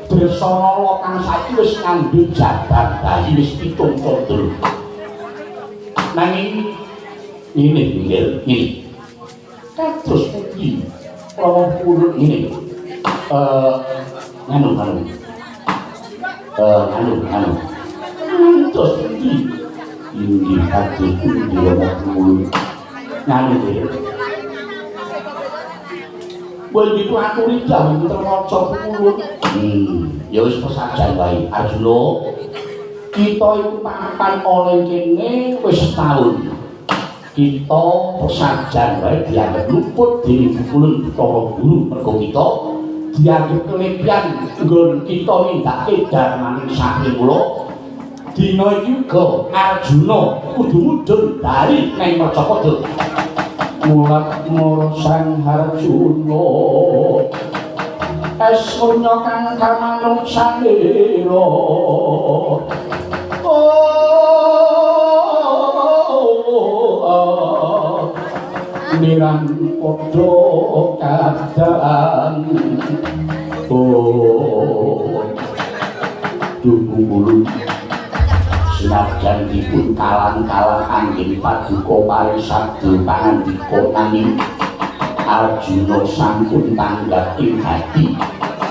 Dresanala kang saiki wis ngandhut jabar bayi wis 7 candra. Nanging ngene nggih, ngene. Kados pundi Rama Pulun ngene. Nganu nganu. Nganu nganu. Kados pundi? Inggih kados pundi Rama Pulun. Nganu nggih. Kowe iki aturi dawuh putra raja Pulun. Ya wis pesajan wae Arjuna. Kita iku papan ana ing kene wis setahun. Kita pesajan wae dianggep luput dening Pulun Bathara Guru mergo kita dianggep kelebihan nggon kita nindakake darmaning satri kula. Dina iki uga Arjuna kudu mudhun bali nang Macapada. Mulat mara Sang Arjuna esmunya kang kamanungsanira. Oh, nirang padha kadang. Oh, duh senajan dipun kalang-kalang anggen paduka paring sabda pangandika nanging Arjuna sampun tanggap ing hati.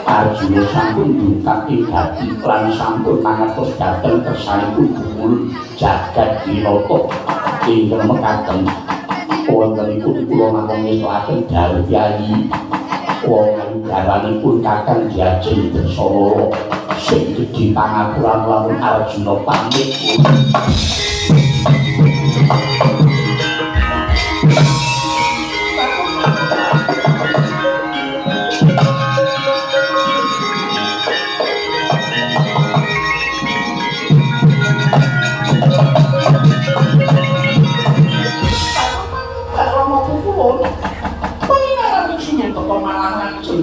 Arjuna sampun dungkap ing hati lan sampun mangertos dhateng kersanipun Gumulun jagat dinata ingkang mekaten. Wontenipun kula namung ngestokaken dawuh Kyai wong ayu garwanipun Kakang Diajeng Dresanala sing gedhe pangapuran lamun Arjuna pamit.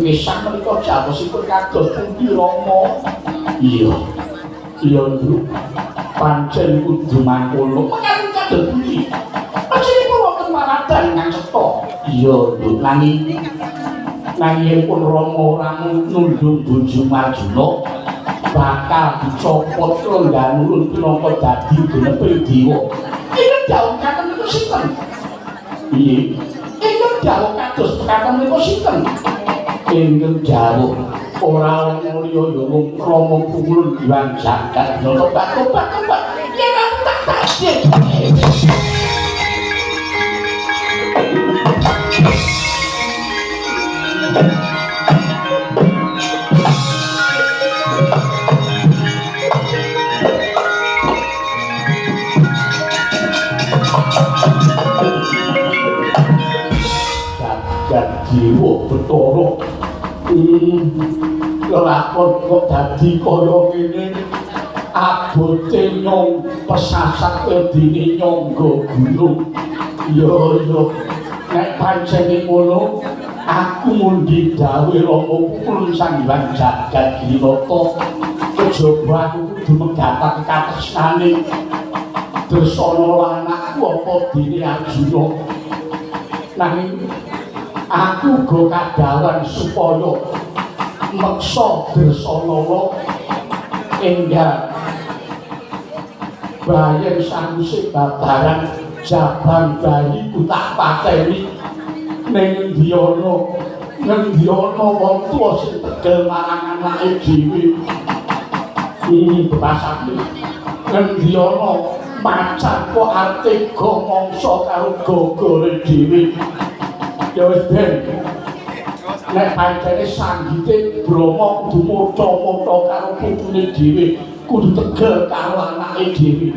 Gesang menika jatosipun kados pundi Rama? Iya. Iya, Nduk. Pancen kudu mangkono. Mekaten kados pundi? Pancenipun wonten waradan ingkang cetha. Iya, Nduk. Nanging nanging pun Rama ora nundung bojo Arjuna bakal dicopot lengganulun pinangka dadi geneping dewa. Ingkang dawuh katen niku sinten? Piye? Ingkang dawuh kados pekaten niku sinten? Ingkang jawuh ora ana liya ya mung Rama Pulun Hyang Jagat tobat tobat tobat yen aku tak takdir. Jagat jiwa Bathara. Lakon kok dadi kaya ngene abote nyong pesasat wedine nyangga gunung. Ya ya nek pancene ngono aku mundi dawuh Rama Pulun Sang Hyang Jagat Ginata kejaba aku kudu megatake katresnane Dresanala anakku apa dene Arjuna. Nanging aku uga kadhawan supaya meksa Dresanala enggal bayeng sawise babaran jabang bayiku tak pateni ning endi ana ngendi ana wong tuwa sing tegel marang anake dhewe. Iki bebasake ngendi ana macan kok artega mangsa karo gogore dhewe. Ya wis ben nek pancene sanggite Brahma kudu motha-motha karo putune dhewe, kudu tegel karo anake dhewe.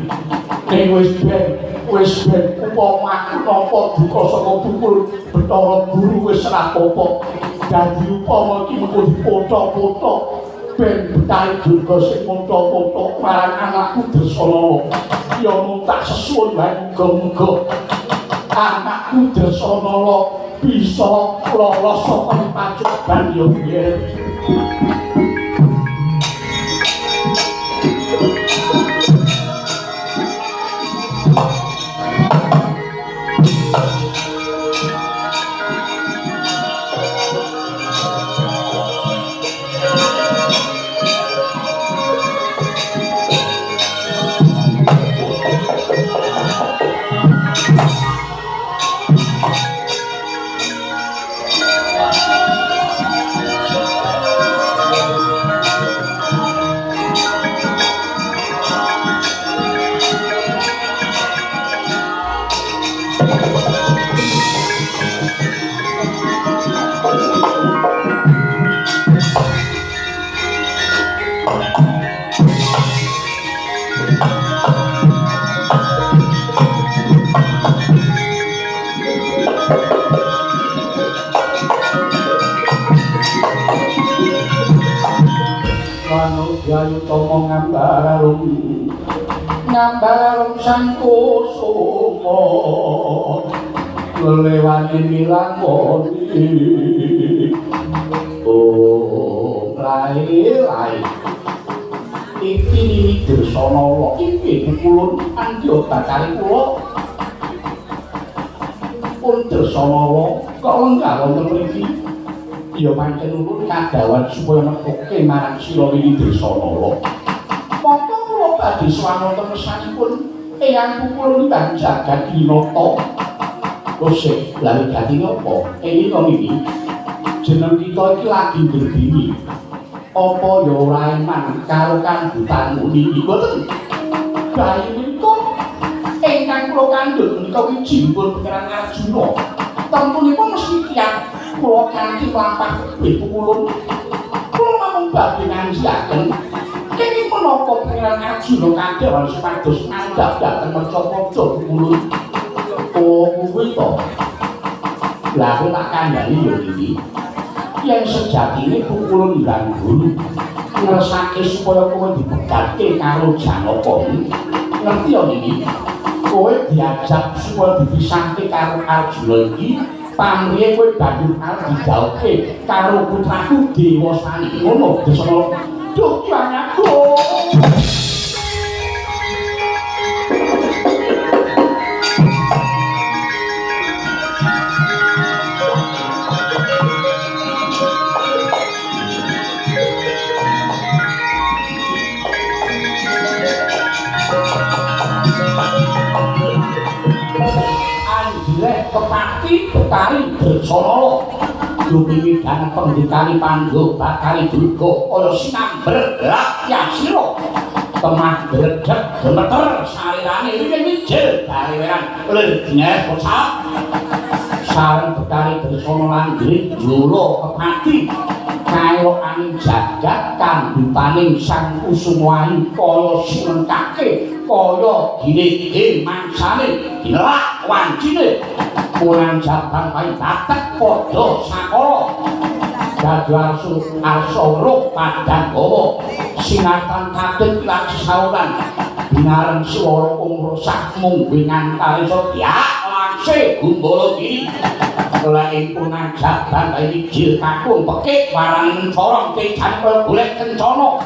Ning wis ben upama aku nampa duka saka pukul Bathara Guru wis ora apa-apa. Dadi upama iki mengko dipotha-potha ben betah durga sing motha-motha marang anakku Dresanala. Ya mung tak sesuwun wae muga-muga anakku Dresanala bisa lolos saka pacoban ya piye. Pranudya utama ngambar arum ngambar arum sang kusuma lewani milangoni. Oh lae lae iki Nini Dresanala iki pukulun andya bakari kula pun Dresanala kok lenggah wonten mriki. Ya pancen ulun kadhawan supaya nepoke marang sira Nini Dresanala. Monggo kula badhe sowan wonten ngersanipun Eyang Pukulun Bang Jagat Ginata. Kosek lha gatine apa? Elinga niki jeneng kita iki lagi ngrebini. Apa ya ora eman karo kandhutanmu niki? Mboten. Bayi menika ingkang kula kandhut menika wijinipun Pangeran Arjuna. Tentunipun mesti tiyang kula kanthi mlampah kebih pukulun. Kula namung badhe nganjiaken kenging menapa Pangeran Arjuna kadhawan supados ngandhap dhateng mercapada pukulun. Oh kuwi to. Lah aku tak kandhani lho iki. Yen sejatine pukulun Ndang Guru ngersake supaya kowe dibegatke karo Janaka. Ngerti ya niki? Kowe diajak supaya dipisahke karo Arjuna iki, pamrihe kowe banjur arep didhawuhke karo putraku Dewasani. Ngono Dresanala. Duh Kyang Agung. Kepati Betari Dresanala dupi widana pendekani Pandhu Bakari Durga kaya sinamber lakyasira temah dredeg gemeter sarirane iki mijil bariweran lir dines bocah sareng Betari Dresanala lan Jolo Kepati kayokane jagat kandhutaning Sang Kusumayu kaya sinengkake kaya gine-gine mangsane ginelak wancine mulan jabang bayi batek padha sakala dadi arsa weruh padang gawa sinartan kadhet lak sesauran binareng swara kung rusak mungguh ngantarisa diak langse gumbala giri lek punan jabang bayi mijil kakung pekik warang corong tejan kaya golek kencana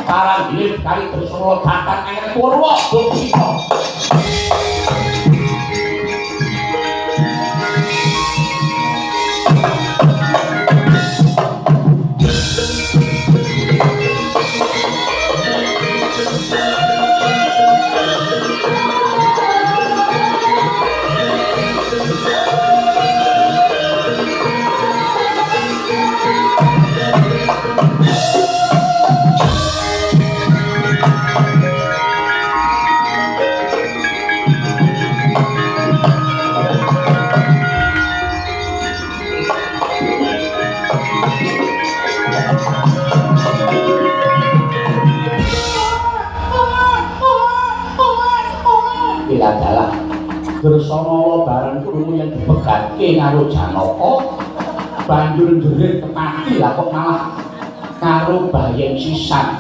karang dene kali Dresanala datang anget purwa duksita. Dresanala bareng krungu yen dibegatke karo Janaka banjur njerit kepati lah kok malah karo bayen sisan.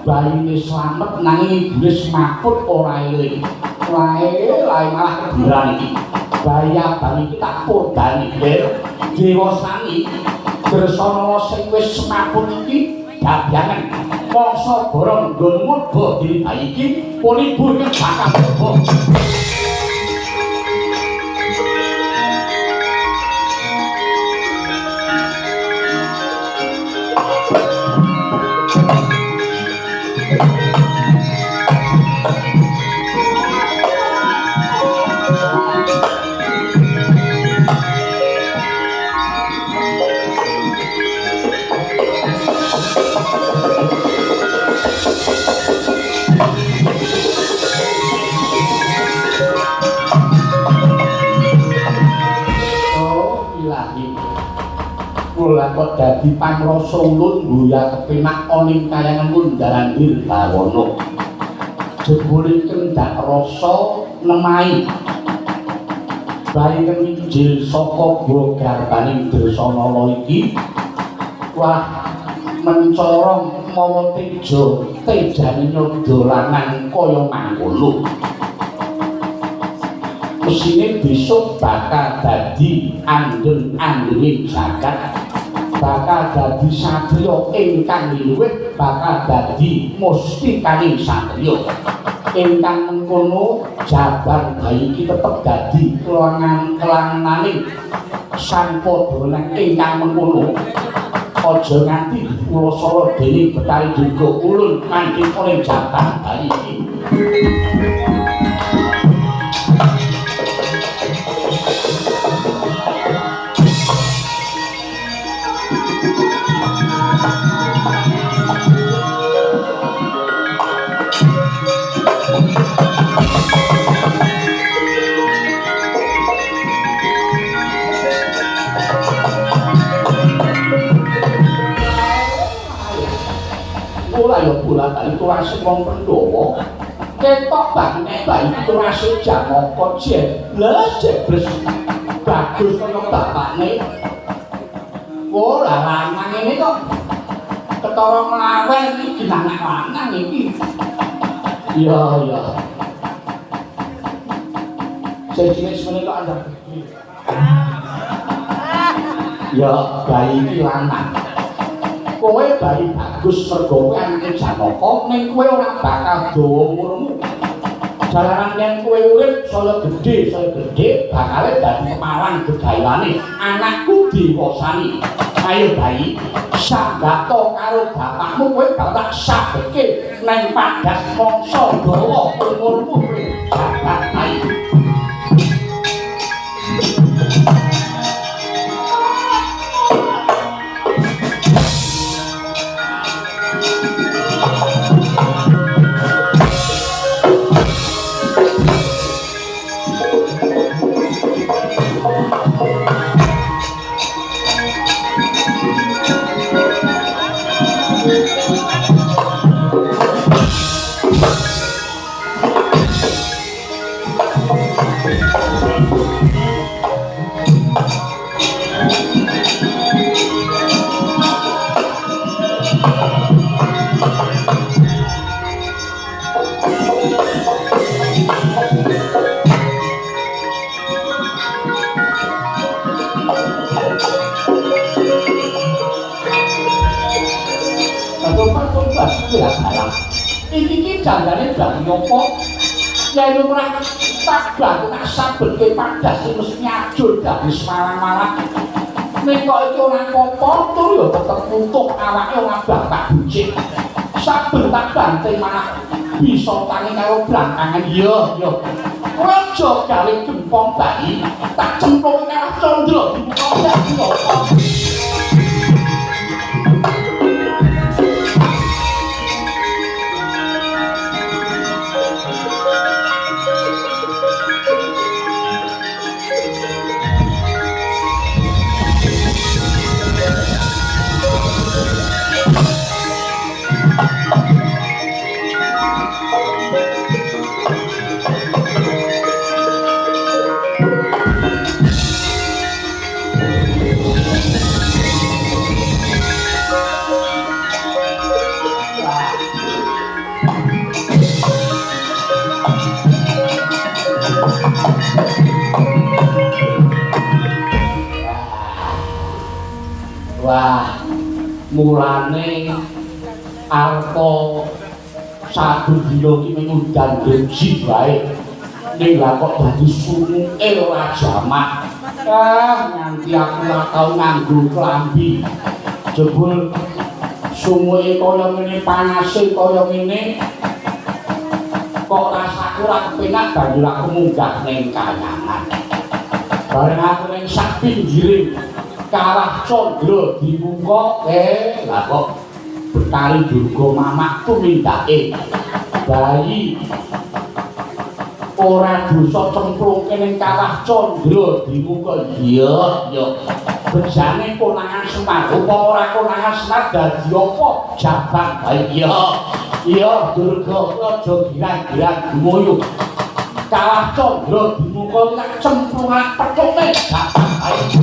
Bayine slamet nanging ibune semaput ora eling. Wae lae malah kebenaran iki. Bayi abang iki tak purdani Dewasani Dresanala sing wis semaput iki dabyangen mangsa borong nggon murba dene bayi iki pun ibu iki bakal murba. Kula kok dadi pangrasa ulun guya kepenak oning kayangan mundaran Nirbawana. Jebule kendhak rasa nemahi. Bayi kemijil saka gua garbaning Dresanala iki. Wah, Mencorong mawa teja, tejane nyodolanan kaya mangkono. Mesine besok bakal dadi andeng-andenge jagat, bakal dadi satriya ingkang luwih, bakal dadi mustikaning satriya. Ingkang mengkono Jaban bayi iki tetep dadi kelangan-kelangananing Sang Padhalang ingkang mengkono. Aja nganti pulasara dening Betari Durga ulun mandhika ning Jaban bayi iki. Ora ya bola bali turase wong Pandhawa. Ketok banget bayi turase Janaka jebles jebles. Bagus kaya bapakne. Ora lanang ngene kok ketara mlawen iki anak lanang iki. Iya iya. Sing cilik semene kok andhap gede. Ya bayi iki lanang. Kowe bayi bagus mergo kowe anake Janaka, ning kowe ora bakal dawa umurmu. Jalaran yen kowe urip saya gedhe bakale dadi kemalang gegawane. Anakku dewasani. Ayo bayi, sanggato karo bapakmu kowe bakal tak sabeke nang padas mangsa dawa umurmu kowe jabat bayi. Iki ki jandane bang nyopo yen lumrah tak bang tak sabetke padas mesti nyajur dadi semalang-malang. Ning kok iki ora apa-apa tur ya tetep utuh awake ora bapak bucik. Saben tak banting malah bisa tangi karo blangkangan. Iya iya. Raja gawe gempong bayi tak cemplung karo Candra dimuka dadi apa. Wah, mulane arta saben dina iki mung udan reji wae. Ning lha kok dadi sumuke ora jamak. Ah, nganti aku ora tau nganggo klambi. Jebul sumuke kaya ngene, panase kaya ngene. Kok rasaku ora kepenak banjur aku munggah ning kayangan. Bareng aku ning sak pinggiring Kawah Candra dimuka, lah kok Betari Durga mamak tumindake bayi ora dosa cemplungke ning Kawah Candra dimuka. Iya iya, bejane konangan Semar, upama ora konangan Semar dadi apa jabang bayi. Iya iya Durga, aja girang-girang gumoyo. Kawah Candra dimuka tak cemplungan pethuke jabang bayi.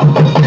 Iya.